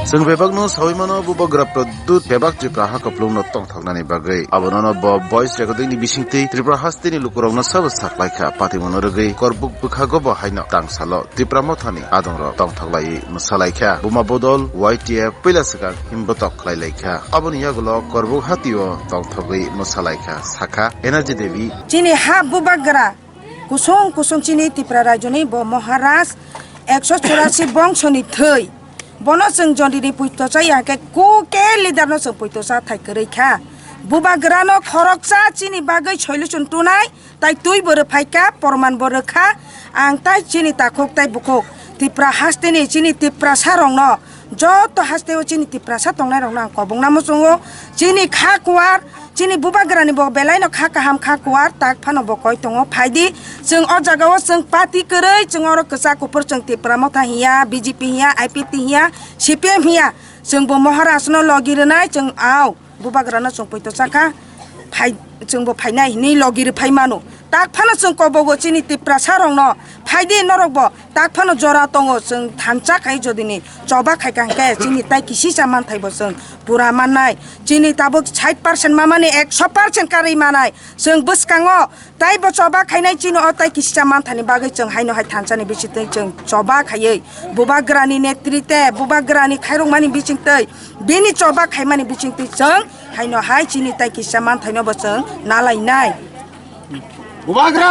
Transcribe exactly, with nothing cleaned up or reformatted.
Chwng bebakno saui mano, Bubagra Pradyut bebak Tripura ha kuplungno tongthoknani bagwi. Abonono bo voice recording ni bisingtwi Tripura hasteni lukurokno sabo saklaikha, patimungno rwgwi Korbuk bwkhago bo haino tangsalo Tipra Mothani adongrok tongthoklaiwi mwsalaikha. Buma bodol Y T F puila swkang himbotok khlailaikha. Aboni yagulo Korbuk hatio tongthogwi mwsalaikha, sakha Energy Devi. Chini ha Bubagra kusung kusung chini Tripura rajyoni bo Maharaj ekso churasi bongsoni thwi. Bono chwng jodini puito cha ya khe ku ke leader no chwng puito cha thai kwrwi kha. Bubagrano khoroksa chini bagwi solution tunai, tai twi bo rwphai kha, porman bo rwkha. Ang tai chini takhuk tai bukhuk Tripura hasteni chini Tiprasa rokno, joto hasteo chini Tiprasa tongnai rokno ang kobongna muchungo. Chini kha kuar, chini Bubagrani bo belaino kha kaham kha kuar, tak phano bo koi tongo. Phaidi, chwng o jagao chwng party kwrwi, chwng oro kwchak kuphur, chwng Tipra Motha hiya, B J P hiya, I P T hiya, C P M hiya, chwng bo Maharaj no logi rwnai, chwng ao Bubagrano chwng puito chakha, phai, chwng bo phainai hinwi logi rwphai mano. Tak phano chwng kobogo chini Tiprasa rokno, phaidi norok bo tak phano jora tongo, chwng thansa khai jodini choba khai kha hwnkhe chini tai kisisa manthai bo chwng pura mannai. Chini tabuk sait percent mamani ekso percent karwi manai. Chwng bwskango tai bo choba khainai, chini o tai kisisa manthani bagwi chwng haino hai thansani bisingtwi chwng choba khaiwi Bubagrani netrite, Bubagrani khairokmani bisingtwi, bini choba khaimani bisingtwi chwng haino hai chini tai kisisa manthaino bo chwng nalainai. Bubagra!